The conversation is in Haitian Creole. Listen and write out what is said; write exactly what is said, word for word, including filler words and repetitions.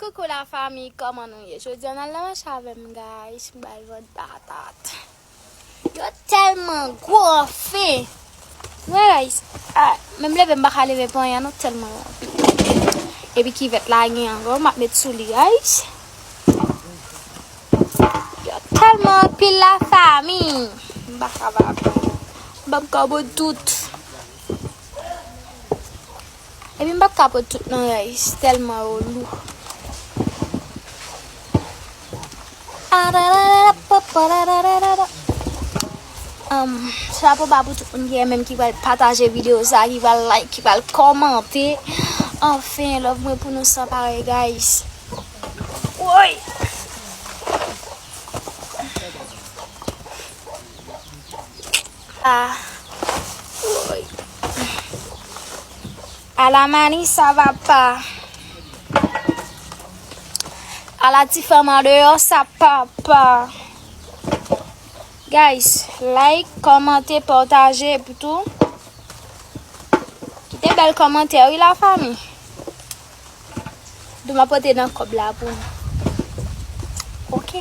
Coucou la famille, kòman nou ye? Jodi a n al nan mache avè m, guys. M ba l vann patat. Yo tèlman gwo, anfen. Wè, guys. Ah, menm leve m pa ka leve pou anyen, nou tèlman yo anpil. Epi kivèt la gen ankò, m ap met sou li, guys. Yo tèlman anpil la fami. M pa ka ba. Ban m kòb tout. Epi m p ap ka pot tout non, guys, tèlman yo lou. Um, chapo ba pou tout moun ki renmen m, ki pral pataje videyo sa, ki pral like, ki pral kòmante. Anfen, love mwen pou nou san parèy, guys. Woy! Ah. Woy. A la mani, sa va pa. A la ti fanm andeyò, sa pa pa. Guys, like, kòmante, pataje, epi tou kite bèl kòmantè, wi, la fami. Dou m ap pote nan kòb la pou nou. Oke.